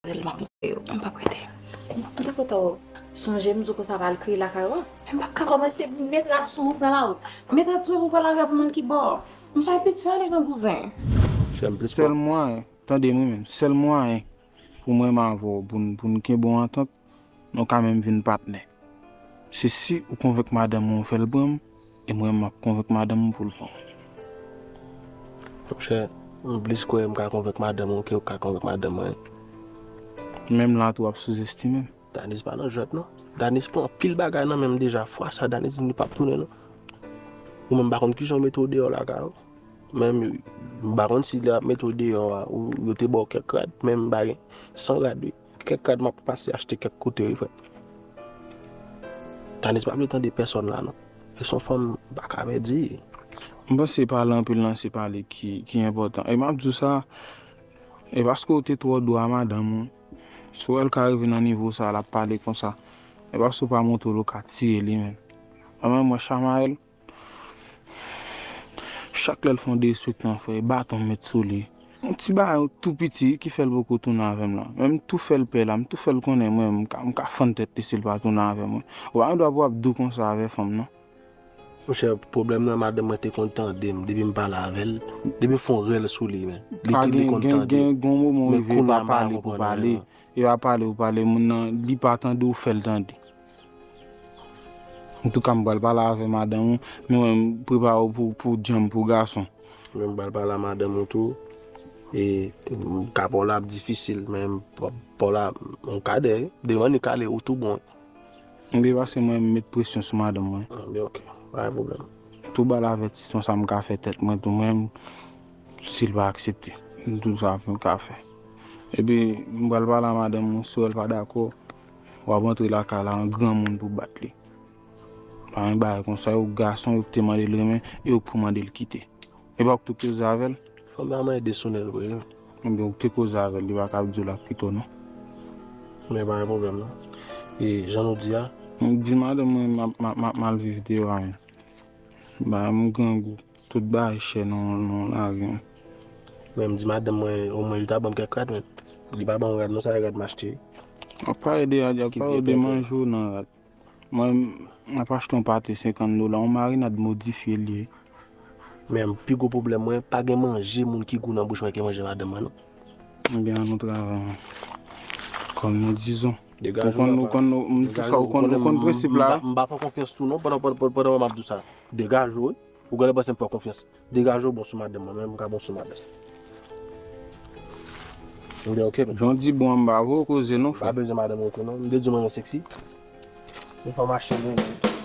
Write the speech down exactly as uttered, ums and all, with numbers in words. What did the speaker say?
Tèlman m yo, m p ap rete. M p ap rete. Sonje m di w konsa va al kriye lakay ou a. Men m p ap ka kòmanse met rad sou ou pran lari. Met rad sou ou pran lari a pou moun ki ba w. M pa abitye ale nan bouzen. Sèl mwayen, tande m wi menm, sèl mwayen pou mwen menm avè w, pou n, pou n kenbe yon antant, nou ka menm vin patnè. Se si ou konvenk madanm ou fè l pran m, e mwen m ap konvenk madanm ou pou l pran w. Monchè, m plis kwè m ka konvenk madanm ou ke ou ka konvenk madanm mwen. Menm la tou w ap souzestime m. Danis pa nan jwèt non. Danis pran anpil bagay nan men m deja. Fwa sa Danis di li p ap tounen non. Ou menm m pa konn kijan w mete w deyò lakay ou. Men m pa konn si lè y ap mete w deyò a, ou yo te ba w kèk rad, men m pa gen san rad wi. Kèk rad m ap pase achte kèk kote wi frè. Danis pa vle tande pèsòn la non. E se yon fanm m pa ka pèdi. M panse pale anpil nan se pale ki, ki enpòtan. E m ap di w sa, e paske w te twò dou a madanm ou. Si w wè l ka rive nan nivo sa, l ap pale konsa. E paske w pa montre w ka tiye li menm. Mwen menm, mwen Chamayèl, chak lè l fè yon derespektan frè, e baton m met sou li. Yon ti bagay tou piti ki fè l poko tounen avè m lan. Men m tou fè l pè la, m tou fè l konnen mwen, m ka, m ka fann tèt li si l pa tounen avè mwen. Ou pa gen dwa pou w ap dou konsa avè fanm non. Monchè, pwoblèm nan, madanm mwen te konn tande m, depi m pale avè l, depi m fè yon rèl sou li, men. Li te, li konn tande m. Gen, gen yon moman w rive pa pale pou pale. E pa pale pou pale, moun nan, li pa tande w, fè l tande. Antouka, m pral pale avè madanm ou, men mwen, m prepare w pou, pou djanm, pou gason. Men m pral pale a madanm ou tou. E, m, ka pa w la ap difisil, men m pa, pa w la, m kadè, devan li kale, ou tou bon. Ebyen, paske mwen, m met presyon sou madanm mwen. Ebyen, ok, pa gen pwoblèm. Tou ba l avètisman sa m ka fè tèt mwen, tou mwen, si l pa aksepte, m tou sa m ka fè. Epi, m pral pale a madanm ou, si w wè l pa dakò, w ap antre lakay la an granmoun pou bat li. Pa gen bagay konsa, yo gason, yo te mande l renmen, e yo pou mande l kite. E pa w k tou koze avè l? Fanm nan mwen ede sou nèl vre wi. Ebyen, ou te koze avè l, li pa ka di w l ap kite w non. Men pa gen pwoblèm non. E jan nou di a. M di madanm mwen m ap, m ap, m ap mal viv deyò a menm. Ba m grangou. Tout bagay chè nan, nan lavi an. Men m di madanm mwen, omwen li ta ban m kèk rad, men li pa ban m rad non, sa e rad m achte. W ap pale de rad, y ap pale de manje w nan rad. Mwen, m ap achte yon pate senkant dola, yon marinad modifye l ye. Men pi gwo pwoblèm mwen, pa gen manje moun ki gou nan bouch mwen ke manje madanm mwen non. Ebyen, ann nou travay, man. Kòm nou dizon. Degaje w, papa. Degaje w, ou konnen m, m, m, m pa fè w konfyans tou non, pandan, pandan, pandan m ap di w sa. Degaje w, wi. Ou genlè panse m fè w konfyans. Degaje w bon sou madanm mwen, men m ka bon sou madanm. Ou di ok, men. Jan w di bon an, m pa voye w koze non, frè. M pa bezwen madanm ou tou non. M te di w mwen seksi. M fè w mache mwen.